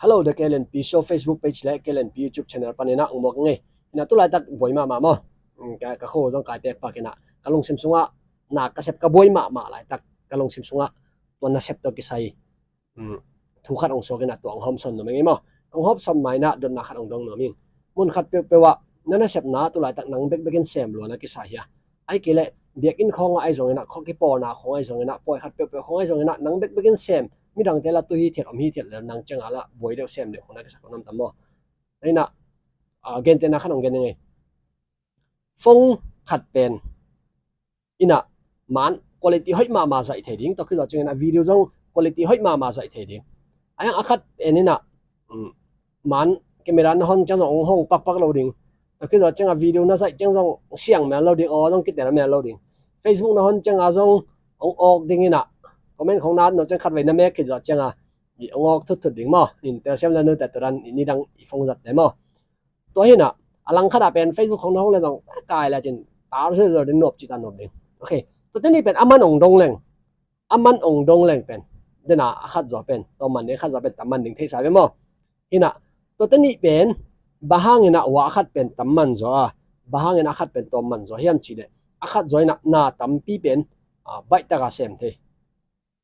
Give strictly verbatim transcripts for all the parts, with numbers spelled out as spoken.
Hello, the K L N P Show Facebook page le K L N P YouTube channel panin ah ong muak ing ei. Hi-in ah tu laitak buai mahmah maw. Ka, ka kho zong kai pekpak in ah ka lungsim sungah na ka sep ka buai mahmah laitak ka lungsim sungah tua nasep tawh kisai thu khat ong suak in ah tua ong hawmsawn nuam ing ei maw. Ong hawmsawn ma-in ah dotna khat ong dong nuam ing. Mun khat peuhpeuh ah na nasepna tu laitak nang bekbek in sem lua na kisai hia? Ahih kei leh biakinn khawng ah ahi zongin ah, khua kipawlna khawng ahi zongin ah, pawi khat peuhpeuh khawng ahi zongin ah nang bekbek in sem, midangte la tu hithiat om hithiat leh nang ciangah la buai deuh sem deuh khawng na kisa khawng na om tam maw. Hi-in ah gentehna khat ong gen ing ei. Phone khat pen in ah man quality hoih mahmah zaih thei ding, tua khit zawh ciangin ah video zong quality hoih mahmah zaih thei ding. A hiang a khat pen in ah man camera na hon ciang zong ong hong pakpak lo ding. Tua khit zawh ciangah video na zaih ciang zong siang mel lo ding, aw zong kitel mel lo ding. Facebook na hon ciangah zong ong awk ding in ah, comment khawng na at nuam ciang khatvei na mek khit zawh ciangah ong awk thutthut ding maw. In telsiam la nute tua dan i nidang i phone zatte maw. Tua hi-in ah a langkhat ah pen Facebook khawng na hong leh zong kai le cin tar se zo ding, nuam cih tak nuam ding. Ok. Tuate nih pen a man ong dong leng, a man ong dong leng pen, den a a khat zaw pen tawm man ding, a khat zaw pen tam man ding theihsa ve maw. Hi-in ah tuate nih pen bang hangin ah hua a khat pen tam man zaw a, bang hangin a khat pen tawm man zaw hiam cih leh, a khat zaw in ah na tampi pen baih tak a sem thei.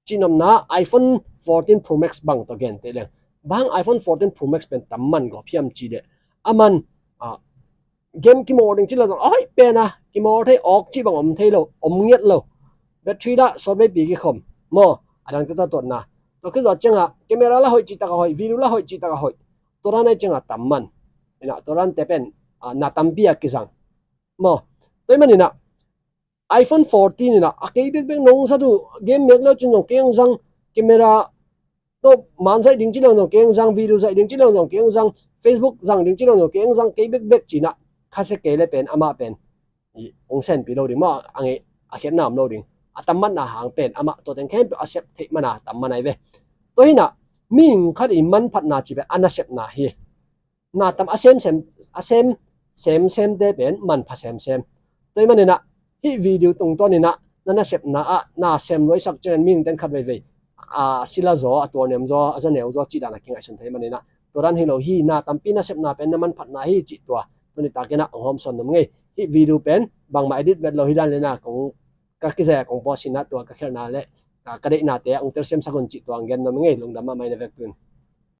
Cihnopna iPhone fourteen Pro Max bang tawh genteh leng, bang iPhone fourteen Pro Max pen tam man gawp hiam cih leh, a man game kimawl ding cih leh zong a hoih pen a kimawl thei, awk cih bang om thei lo, om ngiat lo. Battery lah sawtveipi kikhom maw, a dangte tawh tuatna. Tua khit zawh ciangah camera la hoih cih tak a hoih, video la hoih cih tak a hoih, tua dan ahih ciangah tam man. In ah tua dante pen na tampi a kizang maw. Tua ahih manin ah iPhone fourteen in ah a kei bekbek nong zat uh, game mek le uh cin zong kei ong zang, camera tawh man zaih ding cih leng zong kei ong zang, video zaih ding cih leng zong kei ong zang, Facebook zang ding cih leng zong kei ong zang, kei bekbek ci-in ah khasia kei leh pen amah pen ong senpi lo ding maw, a ngeih a khiatna om lo ding. A tam manna hang pen amah tua teng khempeuh a sep theih man a tam man ahi ve. Tua hi-in ah mihing khat i manphatna cih pen a nasepna hi. Na tam a sem sem, a sem sem semte pen manpha semsem. Tua ahih manin ah hih video tungtawn in ah na nasepna ah na sem luaisak ciangin mihingte'n khat veivei a sila zaw, a tualniam zaw, a zaneu zaw cih dan a kingaihsun thei manin ah, tua dan hi lo hi, na tampi nasepna pen na manphatna hi cih tua tuni takin ah ong hawmsawn nuam ing ei. Hih video pen bangmah edit vet lo hi dan leh na kong, ka kizai a kong post hi-in ah tua ka khialhna leh ka deihnate ah ong telsiamsak un cih tua ong gen nuam ing ei. Lungdam mahmah, na vekpi un.